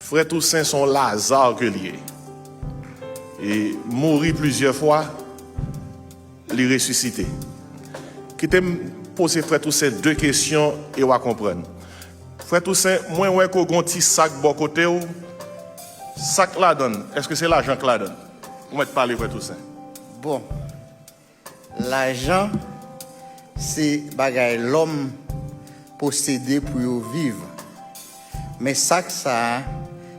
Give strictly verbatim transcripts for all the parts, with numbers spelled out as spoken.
Frè Tousen se yon Laza ke l ye. E mouri plizyè fwa, li resisite. Kite m poze Frè Tousen de kesyon e w a konprann. Frè Tousen, mwen wè ke w gen yon ti sak bò kote w. Sa k ladan l, èske se lajan k ladan l? Ou mèt pale, Frè Tousen. Bon, lajan se bagay lòm posede pou yo viv. Men sak sa a,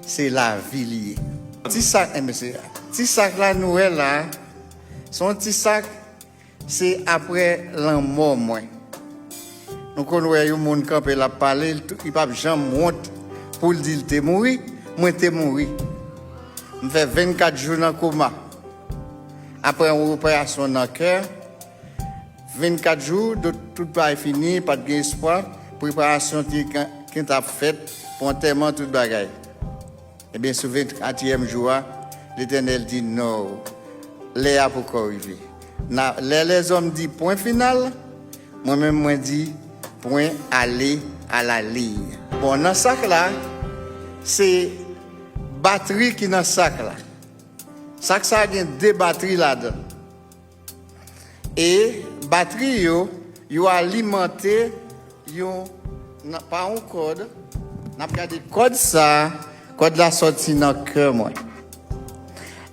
se lavi li ye. Ti sak, eh, mesye, ti sak la nou wè la, se yon ti sak, se apre lanmò mwen. Nou konn wè yon moun kanpe l ap pale, li tou- li p ap janm wont pou l di l te mouri, mwen te mouri. M fè vennkat jou nan koma. Apre yon operasyon nan kè, vennkat jou, do- tout bagay fini, pa t gen espwa, preparasyon te gen- gen t ap fèt pou antèman tout bagay. Ebyen, sou vennkatriyèm jou a, Letènèl di, "Non, lè a poko rive." Na- lè lèzòm di pwen final, mwen menm mwen di, "Pwen ale a la liy." Bon, nan sak la, se batri ki nan sak la. Sak sa a gen de batri ladan l. E batri yo, yo alimante yon, nan- pa yon kòd. N ap gade kòd sa a, kòd la sòti nan kè mwen.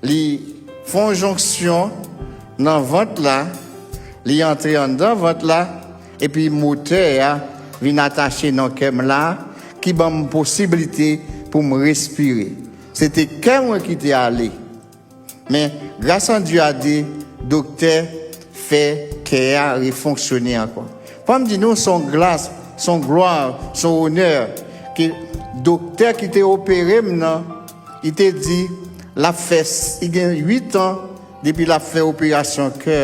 Li fè yon jonksyon nan vant la, li antre anndan vant la, epi motè a vin atache nan kè m la, ki ban m posiblite pou m respire. Se te kè mwen ki te ale. Men, gras an Dye a de, doktè fè kè a refonksyone ankò. Fò m di nou, se yon glas, se yon glwa, se yon onè ke doktè ki te opere m nan, li te di, l ap fè, s- li gen uit an depi l ap fè operasyon kè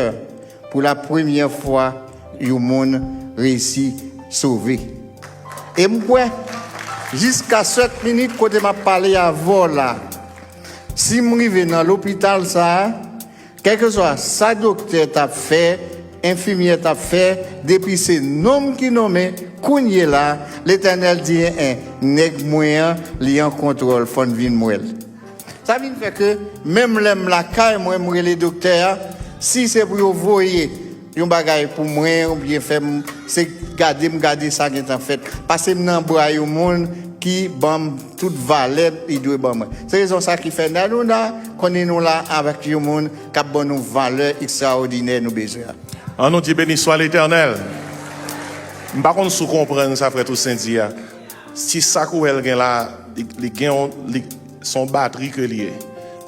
pou la premyè fwa yon moun reyisi sove. E m kwè, jiska sèt minit kote m ap pale avè w la, si m rive nan lopital sa a, kèlkeswa sa doktè t ap fè, enfimyè t ap fè, depi se non m ki nonmen, kounye la, Letènèl di, en, en, nèg mwen an, li an kontwòl, fò n vin m wè l. Sa vin fè ke, menm lè m lakay mwen, m rele doktè a, si se pou yo voye yon bagay pou mwen, oubyen fè m, se gade m gade sa gentan fèt. Pase m nan bra yon moun ki ban m tout valè li dwe ban mwen. Se rezon sa ki fè Nanouna konnen nou la avèk yon moun k ap ban nou valè ekstraòdinè nou bezwen an. An nou di, Beni swa Letènèl. M pa konn si w konprann sa Frè Tousen di a. Si sa k ou wè l gen la, li, li gen yon, li, se yon batri ke li ye.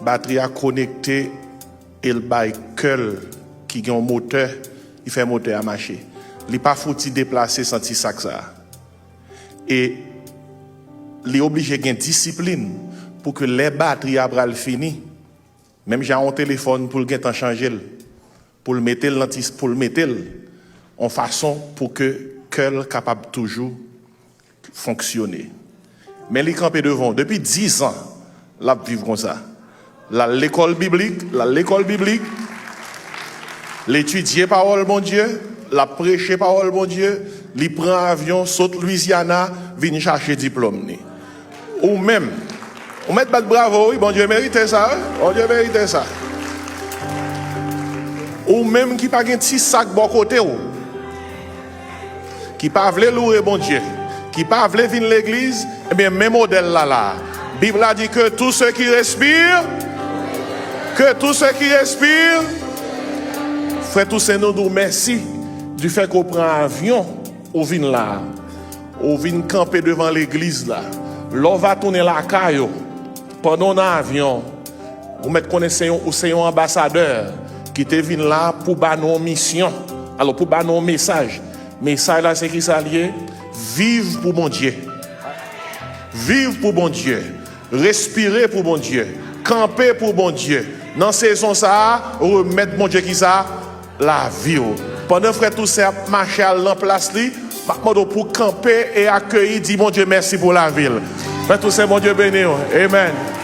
Batri a konekte e l bay kè l ki gen yon motè, li fè motè a mache. Li pa fouti deplase san ti sak sa a. E li oblije gen disiplin pou ke lè batri a pral fini, menm jan yon telefòn pou l gentan chanje l, pou l mete l nan ti, pou l mete l yon fason pou ke kè l kapab toujou fonksyone. Men li kanpe devan w. Depi diz an, l ap viv konsa. L al lekòl biblik, l al lekòl biblik, l etidye pawòl Bondye, l ap preche pawòl Bondye, li pran avyon, sot Lwizyana, vin chache diplòm li. Ou menm, ou mèt bat bravo, wi, Bondye merite sa, wi, Bondye merite sa. Ou menm ki pa gen ti sak bò kote w, ki pa vle loure Bondye, ki pa vle vin legliz, ebyen, men modèl la la. Bib la di, que tout ce qui respire, que tout ce qui respire. Frè Tousen, nou di w mèsi du fait ke w pran avyon, ou vin la, ou vin kanpe devan legliz la. Lè w va tounen lakay ou, pandan w nan avyon, ou mèt konnen se yon, ou se yon anbasadè ki te vin la pou ba nou yon misyon. Alò, pou ba nou yon mesaj. Mesaj la, se ki sa l ye? Viv pou Bondye. Viv pou Bondye. Respire pou Bondye. Kanpe pou Bondye. Nan sezon sa a, remèt Bondye ki sa? Lavi w. Pandan frè Tousen ap mache al nan plas li, m ap mande w pou kanpe e akeyi, di Bondye mèsi pou lavi l. Frè Tousen, Bondye beni w. Amen.